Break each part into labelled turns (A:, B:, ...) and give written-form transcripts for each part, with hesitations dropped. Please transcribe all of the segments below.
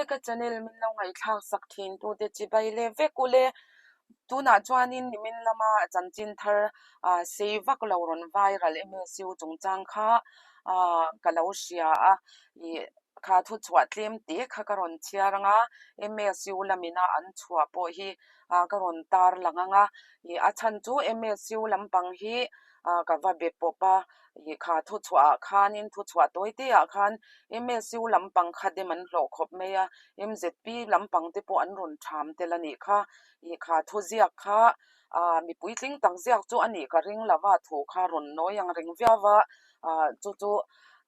A: Awle ka channel min lo ngaihthlak sak thin tute chibai leh vek ule. Tunah chuanin nimin lama chanchin thar ah sei vak lo rawn viral MSU chungchang kha ah ka lo hria a ih kha thuchhuah tlem te kha ka rawn chhiar ang a, MSU lamina an chhuah pawh hi ah ka rawn tar lang ang a, ih a chhan chu MSU lampang hi ah ka va be pawp a. Ih kha thuchhuah ah khanin thuchhuah tawi te ah khan MSU lampang kha dem an hlawh khawp mai a, MZP lampang te pawh an rawn tham tel a nih kha. Ih kha thuziak kha ah mi puitling tak ziak chu a nih ka ring lo va, thu kha rawn nawi ang reng viau va, ah chu chu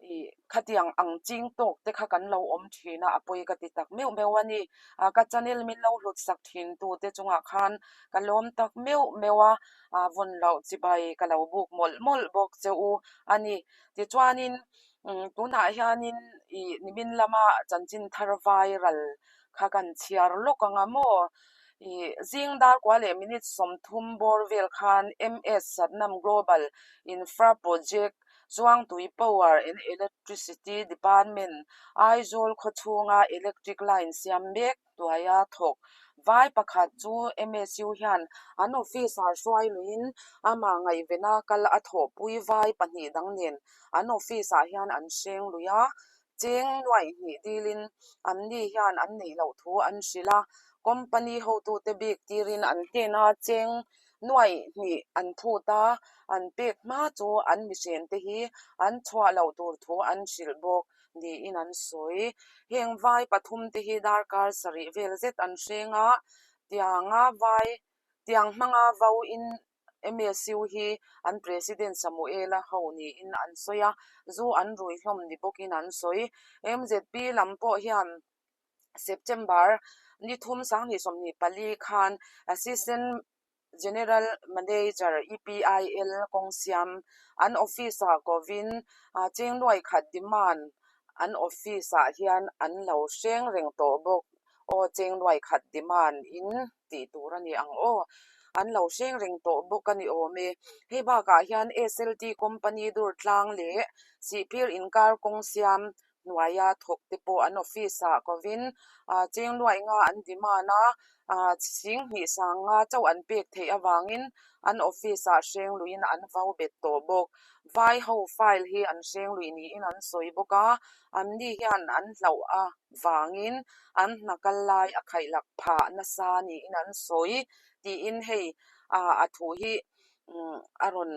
A: ih khatiang ang ching tawk te kha kan lo awm thin a, a pawi ka ti tak meuh meuh a ni. Ah ka channel min lo hlut sak thin tu te chungah khan ka lawm tak meuh meuh a. a vawn loh chibai ka lo buk mawlh mawlh bawk che u a ni. Tichuanin tunah hianin ih nimin lama chanchin thar viral kha kan chhiar lawk ang a maw? Ih zing dar kua leh minute 30 bawr vel khan MS Satnam Global Infra Project Zuangtui Power and Electricity Department Aizawl khawchhunga electric line siam mek Tuaia thawk vai pakhat chu MSU hian an office ah hruai luiin amah ngaihvena kal a thawhpui vai pahnih dang nen an office ah hian an hreng lui a, cheng nuaih hnih dilin anni hian an neih loh thu an hrilh a, company hotute bik tirin an hnena cheng nuaih hnih an phut a, an pek hma chu an mihrente hi an chhuah loh tur thu an hrilh bawk. niin an sawi. Heng vai pathum te hi darkar sarih vel zet an hreng a, tianga vai tiang hmanga vo in MSU hi an President Samuela ho niin an sawi a, zu an rui hlawm ni bawkin an sawi. MZP lam pawh hian September ni thum 2024 khan Assistant General Manager EPIL kawng siam an office ah kovin cheng nuai khat demand an office ah hian an lo hreng reng tawh bawk aw cheng nuai khat demand in tih tur a ni ang aw an lo hreng reng tawh bawk a ni awm e hei bakah hian SLT company dur tlang leh Sihphir inkar kawng siam hnuaia thawk te pawh an office ah kovin ah cheng nuaih nga an demand a ah chhing hnih sang nga chauh an pek theih avangin an office ah hreng luiin an vo bet tawh bawk vai ho file hi an hreng luih niin an sawi bawk a anni hian an hlauh avangin an hna kal lai a khaihlak phah nasa niin an sawi tiin hei ah a thu hi umm a rawn.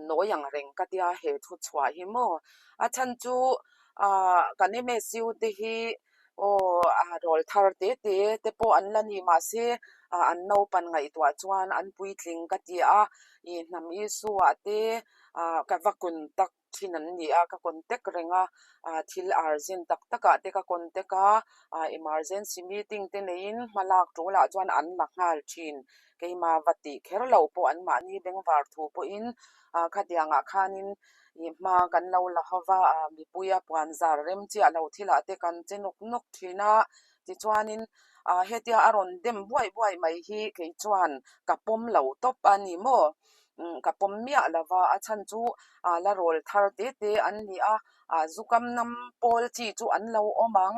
A: Nawi ang reng ka tia he thu chhuah hi maw? A chhan chu ah kan MSU te hi aw a rawl thar te te te pawh an la ni mahse ah an naupan ngaihtuah chuan an puitling ka ti a, ih hnam issue ah te ah ka va contact thin an ni a, ka contact reng a, ah thil urgent tak tak ah te ka contact a, ah emergency meeting te neiin hma lak tul ah chuan an la nghal thin. Keimah va tih kher lo pawh anmahni bengvar thu pawhin ah khatiangah khanin ih hma kan lo la ho va, ah mipuia puan zar rem chiah lo thilah te kan che nawk nawk thin a, tichuanin ah hetia a rawn dem buai buai mai hi kei chuan ka pawm lo tawp a ni maw? Umm ka pawm miah lo va, a chhan chu ah la rawl thar te te an ni a, ah zu kam nam pawl chi chu an lo awm ang,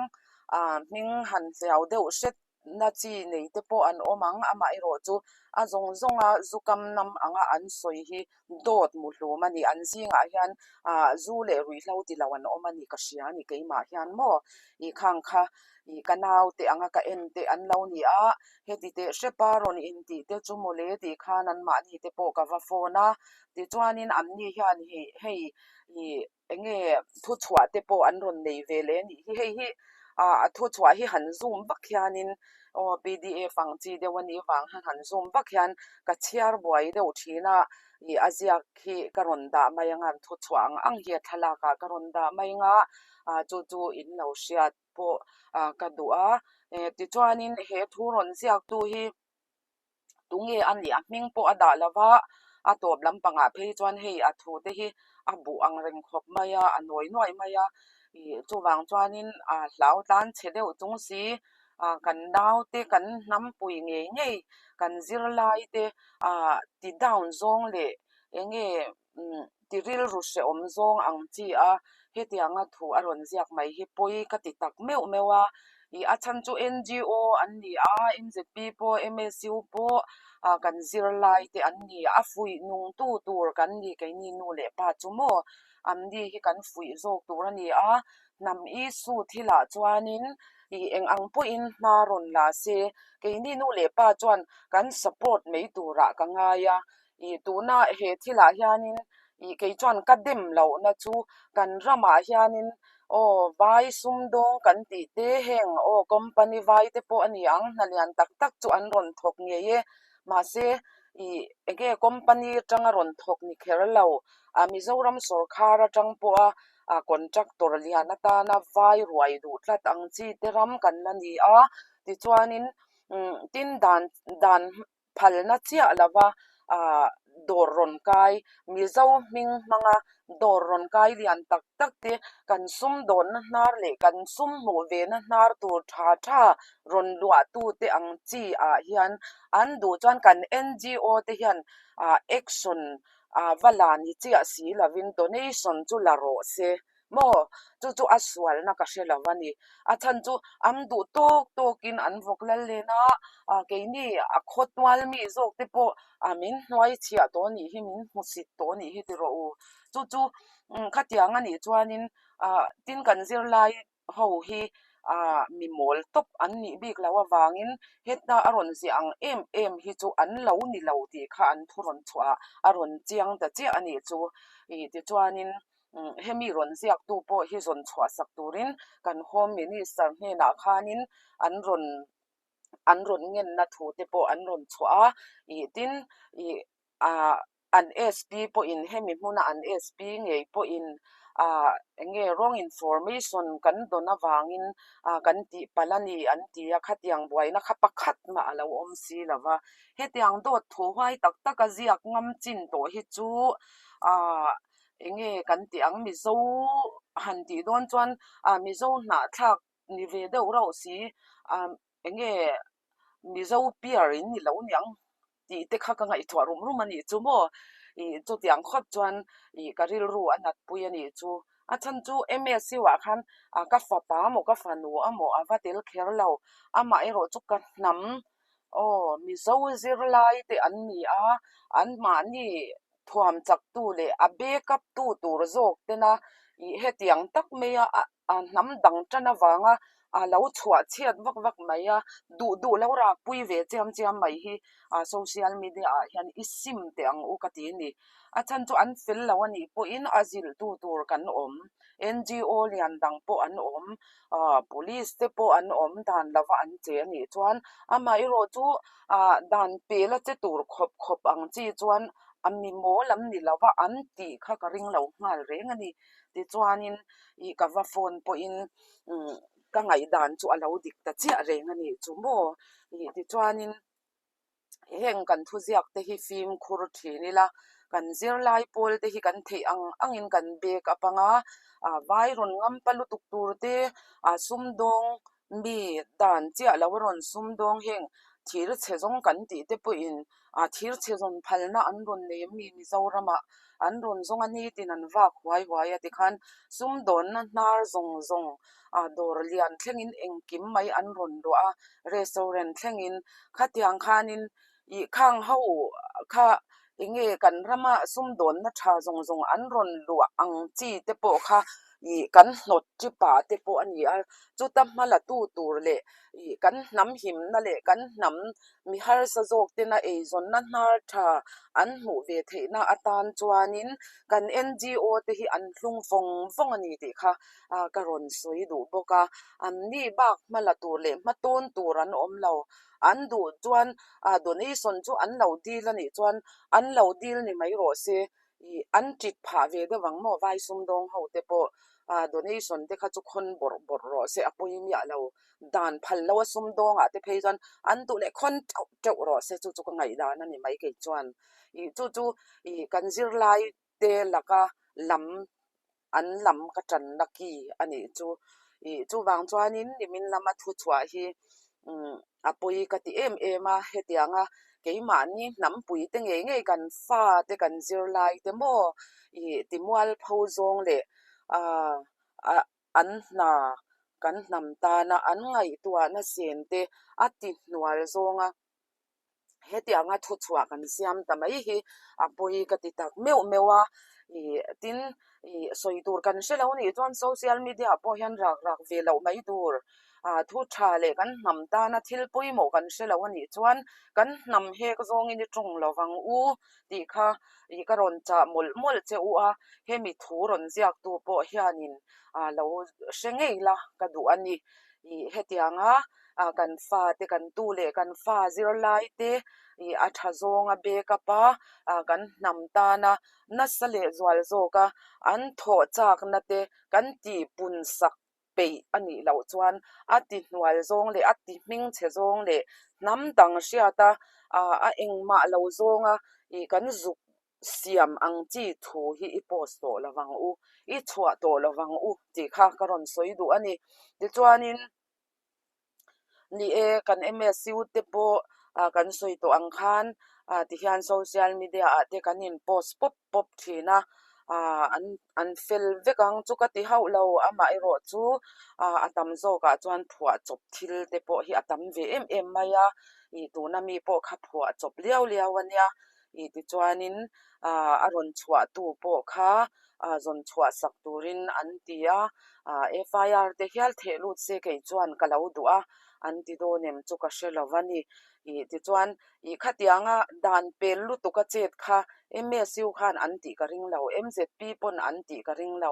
A: ah hming han hliau deuh hret na chi nei te pawh an awm ang, amaherawh chu a zawng zawnga zu kam nam anga an sawi hi dawt muhlum a ni, an zingah hian ah zu leh ruihhlo ti lo an awm a ni ka hria a ni keimah hian maw ih khang kha ih ka nau te anga ka en te an lo ni a, heti teh hrepa rawn intih te chu mawle tih khan anmahni te pawh ka va phone a, tichuanin anni hian hei ih. Eng nge thuchhuah te pawh an rawn nei ve leh a nih hi, hei hi ah a thuchhuah hi han zoom vak hianin aw pdf ang chi deuh a nih vang hian han zoom vak hian ka chhiar buai deuh thin a, ih a ziak hi ka rawn dah mai ang a, an thuchhuah ang ang hi a thlalak ah ka rawn dah mai ang a, ah chu chu in lo hriat pawh ah ka duh a, eh tichuanin he thu rawn ziak tu hi. Tunge a nih a hming pawh a dah lo va, a tawp lampangah phei chuan hei a thu te hi a buh ang reng khawp mai a, a nawi nuaih mai a, ih chuvang chuanin a hlau tlan chhe deuh chung si, ah kan naute kan hnampui ngei ngei kan zirlai te ah ti down zawng leh eng nge umm ti rilru hrehawm zawng ang chi a. Hetianga thu a rawn ziak mai hi pawi ka ti tak meuh meuh a, ih a chhan chu NGO an ni a, MZP pawh MSU pawh ah kan zirlai te an ni a, fuih nungtu tur kan ni keini nu leh pa chu maw an ni hi kan fuih zawk tur a ni a, hnam issue thilah chuanin ih eng ang pawhin hma rawn la se keini nu leh pa chuan kan support mai turah ka ngai a. Ih tuna he thilah hianin ih kei chuan ka dem lohna chu kan ramah hianin aw vai sumdawng kan tih te heng aw company vai te pawh a ni ang hna lian tak tak chu an rawn thawk ngei e mahse ih enge company atanga rawn thawk ni kher lo a Mizoram sawrkhar atang pawha a contractor lian atana vai ruai duh tlat ang chi te ram kan la ni a tichuanin tin dan dan. phalna chiah lova ah dawr rawn kai Mizo hming hmanga dawr rawn kai lian tak tak te kan sumdawnna hnar leh kan sum hmuh ve na hnar tur tha tha rawn luah tu te ang chi ah hian an duh chuan kan NGO te hian ah action ah va la ni chiah si lovin donation chu la rawh se. Maw? Chu chu a sualna ka hre lo a ni. A chhan chu an duh tawk tawkin an vawk lal len a, ah keini a khaw tual mi zawk te pawh ah min hnuai chhiah tawh anih hi, min hmusit tawh anih hi ti rawh u. Chu chu khatiang anih chuanin ah tin kan zirlai ho hi ah mi mawl tawp an nih bik loh avangin heta a rawn ziah ang em em hi chu an lo ni lo tih kha an thu rawn chhuah ah a rawn chiang ta chiah anih chu. Ih tichuanin Hemi rawn ziaktu pawh hi zawn chhuah sak turin kan Home Minister hnenah khanin an rawn an rawn ngenna thu te pawh an rawn chhuah a, ih tin ih ah an SP pawhin hemi hmuna an SP ngei pawhin ah eng nge wrong information kan dawn avangin ah kan tih palh a ni an ti a, khatiang buaina kha pakhat mah a lo awm si lo va, hetiang dawt thu huai tak taka ziak ngam chin tawh hi chu ah. Eng nge kan tih ang Mizo han tih dawn chuan ah Mizo hnahthlak ni ve deuh rauh si ah eng nge Mizo piar in ni lo niang tih te kha ka ngaihtuah rum rum a nih chu maw ih chutiang khawp chuan ih ka rilru a nat pui a nih chu a chhan chu MSU ah khan ah ka fapa maw ka fanu amaw a va tel kher lo amah erawh chu ka hnam aw Mizo zirlai te an ni a anmahni thuam chaktu leh a backup tu tur zawk tena ih hetiang tak maia a hnam dang tan avanga a lo chhuah chhiat vak vak mai a, duh duh lo rak pui ve chiam chiam mai hi a social media ah hian i sim teh ang u ka ti a ni. A chhan chu an fel lo a nih pawhin a zilhtu tur kan awm, NGO lian dang pawh an awm, ah police te pawh an awm dan lova an che a nih chuan amaherawh chu ah dan pela che tur khawp khawp ang chi chuan a mi mawl an ni lova an tih kha ka ring lo nghal reng a ni. Tichuanin ih ka va phone pawhin umm ka ngaihdan chu a lo dik ta chiah reng a nih chu maw ih tichuanin heng kan thuziak te hi fimkhur thin ila kan zirlai pawl te hi kan theih ang angin kan bag a pang a ah vai rawn ngam pa lutuk tur te ah sumdawng mi dan chiah lo a rawn sumdawng heng thir chhe zawng kan tih te pawhin ah thir chhe zawn phalna an rawn nei a mi Mizoramah an rawn zawng a nitin an vak huai huai a tikhan sumdawnna hnar zawng zawng ah dawr lian thlengin engkim mai an rawn luah a restaurant thlengin khatiang khanin ih khang ho kha eng nge kan rama sumdawnna tha zawng zawng an rawn luah ang chi te pawh kha ih kan hnawt chi pah te pawh a ni a chuta hma la tu tur leh ih kan hnam himna leh kan hnam mi harsa zawk tena eizawnna hnar tha an hmuh ve theihna atan chuanin kan NGO te hi an hlung vawng vawng a ni tih kha ah ka rawn sawi duh bawk a an ni bak hma la tur leh hma tawn tur an awm lo an duh chuan ah donation chu an lo dil a nih chuan an lo dil ni mai rawh se ih an tit phah ve deuh ang maw vai sumdawng ho te pawh ah donation te kha chu khawn bawrh bawrh rawh se a pawi miah lo dan phal lo a sumdawngah te phei chuan an duh leh khawn teuh teuh rawh se chu chu ka ngaihdan a ni mai kei chuan ih chu chu ih kan zirlai te laka lam an lam ka tanna ki a nih chu. Ih chuvang chuanin nimin lama thu chhuah hi umm a pawi ka ti em em a, hetianga keimahni hnampui te ngei ngei kan fa te kan zirlai te maw ih timual pho zawng leh Aaa an hna kan hnam tana an ngaihtuahna sen te a ti hnual zawng a, hetianga thuchhuah kan siam ta mai hi a pawi ka ti tak meuh meuh a, ih tin ih sawi tur kan hre lo nih chuan social media ah pawh hian rak rak ve loh mai tur ah thu tha leh kan hnam tana thil pawimawh kan hre lo a nih chuan kan hnam hek zawngin i tawng lo vang u tih kha ih ka rawn chah mawlh mawlh che u a, hemi thu rawn ziaktu pawh hianin ah lo hre ngei la ka duh a ni. Ih hetianga ah kan fate kan tu leh kan fa zirlai te ih a tha zawnga backup a ah kan hnam tana nasa leh zual zawka an thawh chakna te kan tihpun sak peih a nih loh chuan a ti hnual zawng leh a ti hming chhe zawng leh hnam dang hriata ah a engmah lo zawnga ih kan zuk siam ang chi thu hi i post tawh lo vang u, i chhuah tawh lo vang u tih kha ka rawn sawi duh a ni. Tichuanin ni e, kan MSU te pawh ah kan sawi tawh ang khan ah tihian social media ah te kan in post pawp pawp thin a, ah an an fel vek ang chu ka ti hauh lo, amaherawh chu ah a tam zawkah chuan phuah chawp thil te pawh hi a tam ve em em mai a, ih tuna mi pawh kha phuah chawp liau liau a nia. Ih tichuanin ah a rawn chhuahtu pawh kha ah zawn chhuah sak turin an ti a, ah FIR te hial theh lut se kei chuan ka lo duh a, an ti dawn em chu ka hre lo va ni. Ih tichuan ih khatianga dan pel lutuk a chet kha MSU khan an tih ka ring lo, MZP pawn an tih ka ring lo.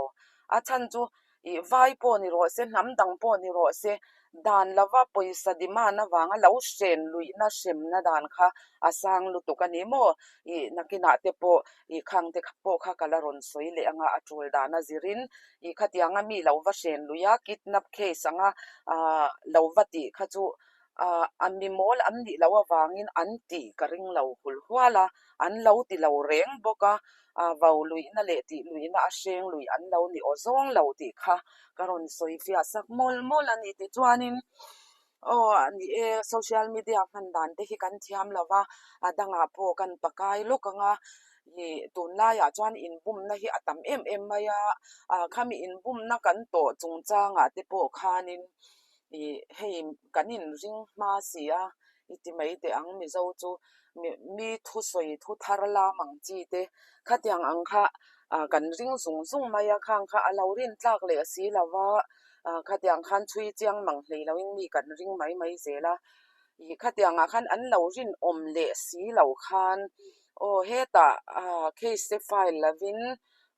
A: A chhan chu Ih vai pawh ni rawh se, hnam dang pawh ni rawh se, dan lova pawisa demand avanga lo hren luihna hremna dan kha a sang lutuk a ni maw? Ih nakinah te pawh ih khang te pawh kha ka la rawn sawi leh anga a tul dan a zirin ih khatianga mi lo va hren lui a, kidnap case anga ah lo va tih kha chu ah a mi mawl an nih loh avangin an tih ka ring lo hul hual a, an lo ti lo reng bawk a, ah vau luihna leh tih luihna a hreng lui an lo ni aw zawng lo tih kha ka rawn sawi fiah sak mawlh mawlh a ni. Tichuanin aw a ni e, social media hman dan te hi kan thiam lo va, a dangah pawh kan pakai lawk ang a, ih tunlaiah chuan inbumna hi a tam em em mai a, ah khami inbumna kan tawh chungchangah te pawh khanin Ih hei kan inring hma si a, i ti mai teh ang Mizo chu mi thusawi thu thar lam ang chi te khatiang ang kha ah kan ring zung zung mai a, khang kha a lo rin tlak leh si lo va, ah khatiang khan chhui chiang mang hlei loin mi kan ring mai mai zel a, ih khatiangah khan an lo rinawm leh si lo khan aw hetah ah case te file lovin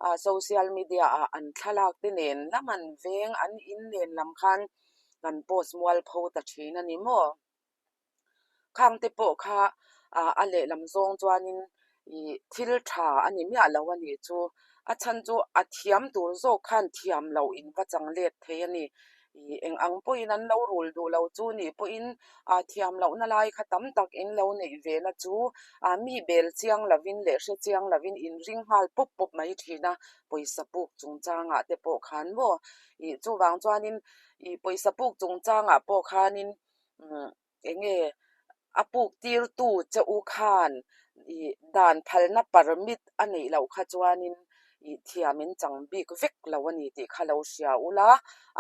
A: ah social media ah an thlalak te nen lam an veng an in nen lam khan kan post mual pho ta thin a ni maw? Khang te pawh kha ah a lehlam zawng chuanin ih thil tha a ni miah lo a nih chu a chhan chu a thiam tur zawk khan thiam loh in va chang let thei a ni. Ih eng ang pawhin an lo rul duh lo chu nih pawhin ah thiam lohna lai kha tam tak in lo neih ve na chu ah mi bel chiang lovin leh hre chiang lovin in ring nghal pawp pawp mai thin a, pawisa puk chungchangah te pawh khan maw ih chuvang chuanin ih pawisa puk chungchangah pawh khanin umm Eng nge a puk tirtu che u khan ih dan phalna permit a neih loh kha chuanin ih thiam in chang bik vek lo a ni tih kha lo hria ula,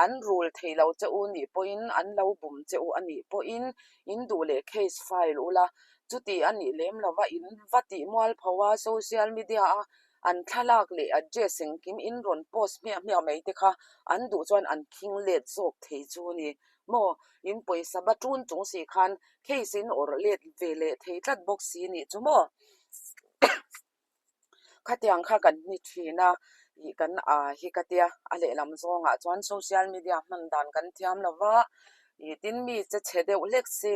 A: an rul thei lo che u nih pawhin an lo bum che u a nih pawhin in duh leh case file ula, chuti a nih lem lova in va tih mualpho a social media a an thlalak leh address engkim in rawn post hmiah hmiah mai te kha an duh chuan an khing let zawk thei chu a ni. Maw, in pawisa ba ṭun chung si khan case in awrh let ve leh thei tlat bawk si nih chu maw? Khatiang kha kan ni ṭhin a, ih kan a hi ka tia, a lehlam zawngah chuan social media hman dan kan thiam lo va, ih tin mi che chhe deuh hlek se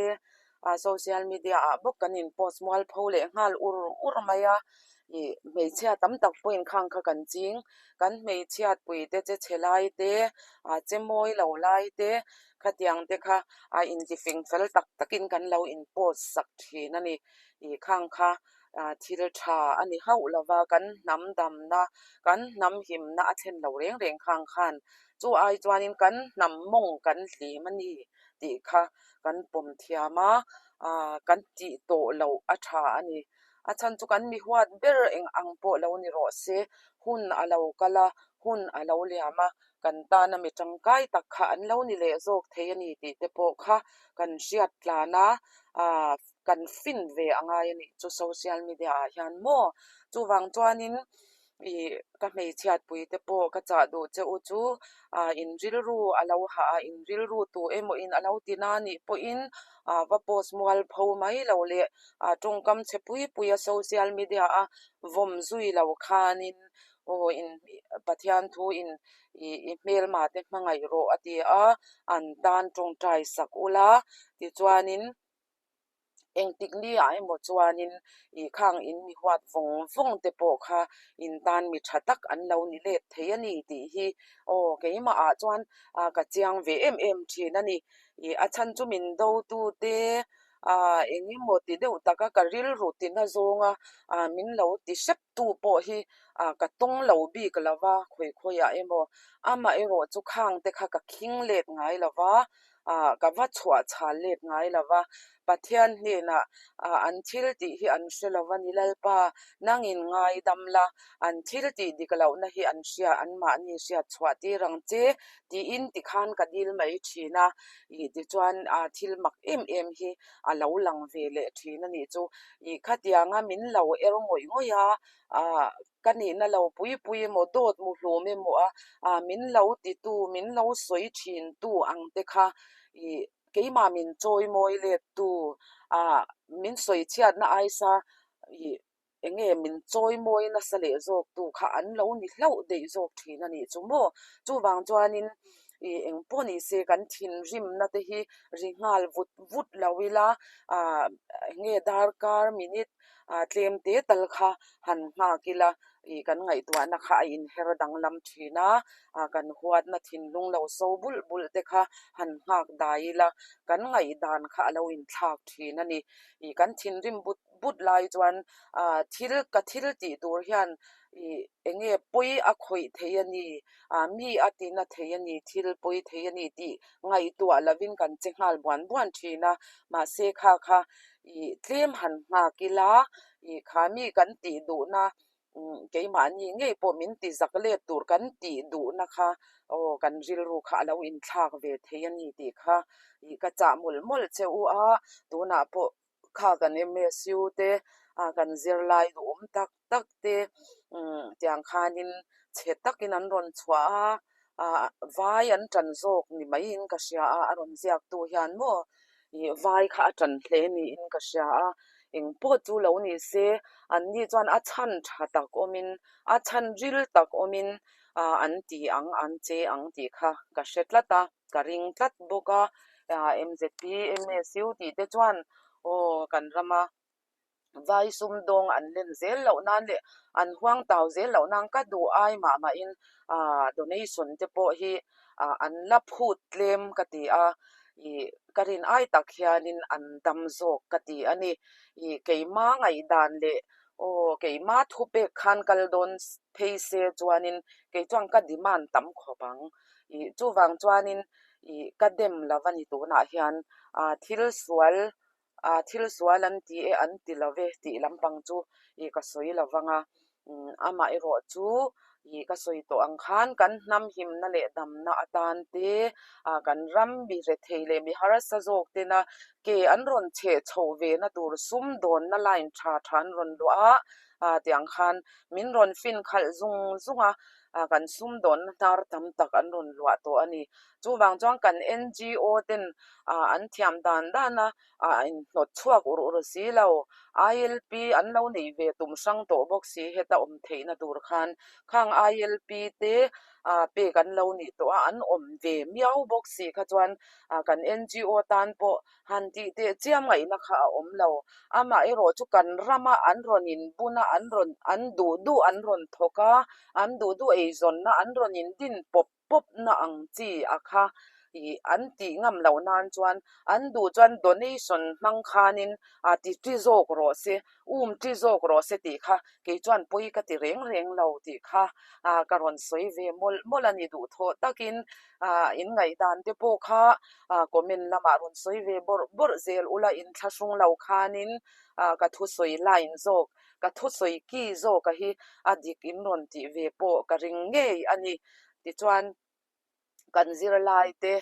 A: ah social media ah bawk kan in post mual pho leh nghal ur ur mai a, ih hmeichhia tam tak pawhin khang kha kan ching, kan hmeichhiat pui te che chhe lai te ah che mawi lo lai te khatiang te kha a intifing fel tak takin kan lo in post sak thin a ni, ih khang kha ah thil tha a ni hauh lo va, kan hnam damna kan hnam himna a thlen lo reng reng khang khan chu ai chuanin kan hnam mawng kan hlim a ni. tih kha kan pawm thiam a, ah kan tih tawh loh a tha a ni. A chhan chu kan mi huat ber eng ang pawh lo ni rawh se, hun a lo kal a, hun a lo liam a, kan tana mi tangkai tak kha an lo ni leh zawk thei a ni tih te pawh kha kan hriat tlan a, ah kan fin ve a ngai a nih chu social media ah hian maw. Chuvang chuanin ih ka hmeichhiatpui te pawh ka chah duh che u chu ah in rilru a lo hah a, in rilru tu emaw in a lo ti na nih pawhin ah va post mual pho mai lo leh ah tawngkam chhe pui pui a social media a vawm zui lo khanin aw in Pathian thu in ih i hmelma te hmangaih rawh a ti a, an tan tawngtai sak ula tichuanin Engtik ni ah emaw chuanin ih khang in mi huat vawng vawng te pawh kha in tan mi tha tak an lo ni let thei a ni tih hi aw keimah ah chuan ah ka chiang ve em em thin a ni. Ih a chhan chu min do tu te ah eng emaw ti deuh taka ka rilru tina zawnga ah min lo ti hrep tu pawh hi ah ka tawng lo bik lo va khawi khawi ah emaw amaherawh chu khang te kha ka khing let ngai lo va ah ka va chhuah chhal let ngai lo va, Pathian hnenah ah an thil tih hi an hre lo va ni Lalpa, nangin ngaidam la, an thil tih dik lohna hi an hria, anmahni hriat chhuah tir ang che tiin tikhan ka dil mai thin a, ih tichuan ah thil mak em em hi a lo lang ve leh thin a nih chu, ih khatianga min lo er ngawih ngawih a, ah. Ka nihna lo pui pui emaw, dawt mu hlum emaw a, ah min lo titu, min lo sawi thintu ang te kha ih keimah min chawi mawi lettu, ah min sawi chhiatna aisa ih eng nge min chawi mawi nasa leh zawktu kha an lo ni hlauh daih zawk thin a nih chu maw. Chuvang chuanin ih eng pawh ni se kan thinrimna te hi ri nghal vut vut lo ila, ah eng nge darkar minute ah tlem te tal kha han nghak ila ih kan ngaihtuahna kha a inher danglam thin a, ah kan huatna thinlung lo so bulh bulh te kha han nghak dai ila kan ngaihdan kha a lo inthlak thin a ni. Ih kan thinrim but but lai chuan ah thil ka thil tih tur hian ih eng nge pawi a khawih thei a ni, ah mi a tina thei a ni, thil pawi thei a ni tih ngaihtuah lovin kan che nghal buan buan thin a, mahse kha kha ih tlem han nghak ila ih kha mi kan tih duhna keimahni ngei pawh min ti zak let tur kan tih duhna kha aw kan rilru kha a lo inthlak ve thei a ni tih kha ih ka chah mawlh mawlh che u a, tunah pawh kha kan MSU te ah kan zirlai duhawm tak tak te umm tiang khanin chhe takin an rawn chhuah a ah vai an tan zawk ni maiin ka hria a a rawn ziak tu hian maw ih vai kha a tan hle niin ka hria a eng pawh chu lo ni se an ni chuan a chhan tha tak awmin a chhan ril tak awmin ah an ti ang an che ang tih kha ka hre tlat a ka ring tlat bawk a ah M_Z_P M_S_U tih te chuan aw kan rama Vai sumdawng an len zel loh nan leh an huang tau zel loh nan ka duh ai mah mahin ah donation te pawh hi ah an la phut tlem ka ti a, ih ka rin ai tak hianin an dam zawk ka ti a ni. Ih keima ngaihdan leh aw keima thupek khan kal dawn phei se chuanin kei chuan ka demand tam khawp ang. Ih chuvang chuanin ih ka dem lo a ni tunah hian ah thil sual Ah thil sual an ti e an ti lo ve tih lampang chu ih ka sawi lo vang a, amah erawh chu ih ka sawi tawh ang khan kan hnam himna leh damna atan te ah kan ram mi rethei leh mi harsa zawk tena ke an rawn chheh chhoh ve na tur sum dawnna line tha tha an rawn luah a, ah tiang khan min rawn fin khalh zung zung a, ah kan sum dawnna hnar tam tak an rawn luah tawh a ni. Chuvang chuan kan NGO ten ah an thiam dan dan a, ah inhnawt chhuak ur ur si lo. ILP an lo nei ve tum hrang tawh bawk si heta awm theihna tur khan khang ILP te ah pek an lo nih tawh a, an awm ve miau bawk si kha chuan ah kan NGO tan pawh han tih teh chiam ngaihna kha a awm lo. Amaherawh chu kan rama an rawn inbun a, an rawn an duh duh an rawn thawk a, an duh duh eizawnna an rawn indin pawp pawpna ang chi a kha. Ih an tih ngam loh nan chuan an duh chuan donation hmang khanin a ti ṭi zawk rawh se, um ṭi zawk rawh se tih kha kei chuan pawi ka ti reng reng lo tih kha ah ka rawn sawi ve mawlh mawlh a ni duhthawh takin ah in ngaihdan te pawh kha ah comment lamah rawn sawi ve bawrh bawrh zel ula inthlahrung lo khanin ah ka thusawi line zawk ka thusawi ki zawka hi a dik in rawn tih ve pawh ka ring ngei a ni tichuan kan zirlai te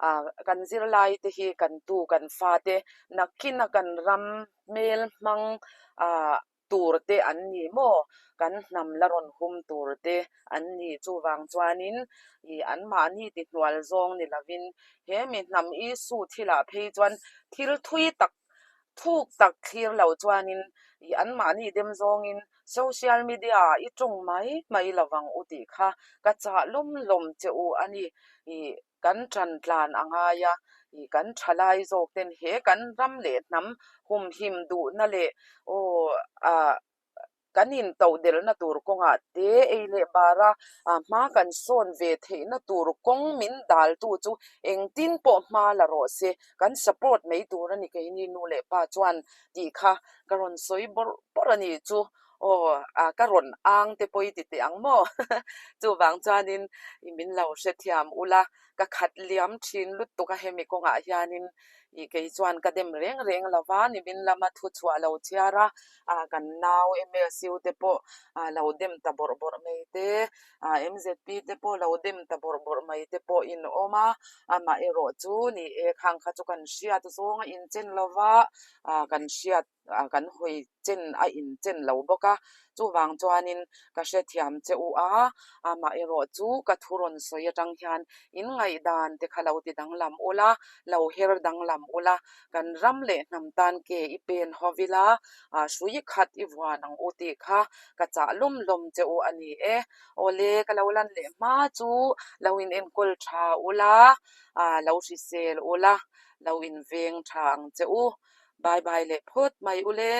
A: ah kan zirlai te hi kan tu kan fa te nakin a kan ram hmel hmang ah tur te an ni maw kan hnam la rawn hum tur te an ni chuvang chuanin ih anmahni ti hnual zawng ni lovin he mi hnam Isu thilah phei chuan thil thui tak Thuk tak thlir lo chuanin i anmahni dem zawngin social media ah i tawng mai mai lovang u tih kha ka chah lawm lawm che u a ni. I kan tan tlan a ngai a, i kan thalai zawk ten he kan ram leh hnam humhim duhna leh aw ah Kan intodelhna tur kawngah te ei leh bara hma kan sawn ve theihna tur kawng min daltu chu engtin pawh hma la rawh se, kan support mai tur a ni keini nu leh pa chuan tih kha ka rawn sawi bawrh bawrh a ni chu aw ka rawn ang te pawh i ti teh ang maw chuvang chuanin min lo hrethiam ula ka khat liam thin lutuk a hemi kawngah hianin Ih kei chuan ka dem reng reng lo va, nimin lama thu chhuah lo chhiar a, ah kan nau MSU te pawh ah lo dem ta bawrh bawrh mai te, ah MZP te pawh lo dem ta bawrh bawrh mai te pawh in awm a, amaherawh chu ni e khang kha chu kan hriat zawng a inchen lo va, ah kan hriat ah kan hawi chen a inchen lo bawk a, chuvang chuanin ka hrethiam che u a, amaherawh chu ka thu rawn sawi atang hian in ngaihdan te kha lo ti danglam ula, lo her danglam ula, kan ram leh hnam tan ke i pen ho vila, ah hrui khat i vuan ang u tih kha ka chah lawm lawm che u a ni e. Awle ka lo lan leh hma chu lo in enkawl tha ula, ah lo hrisel ula, lo inveng tha ang che u. Bye bye leh phawt mai ule.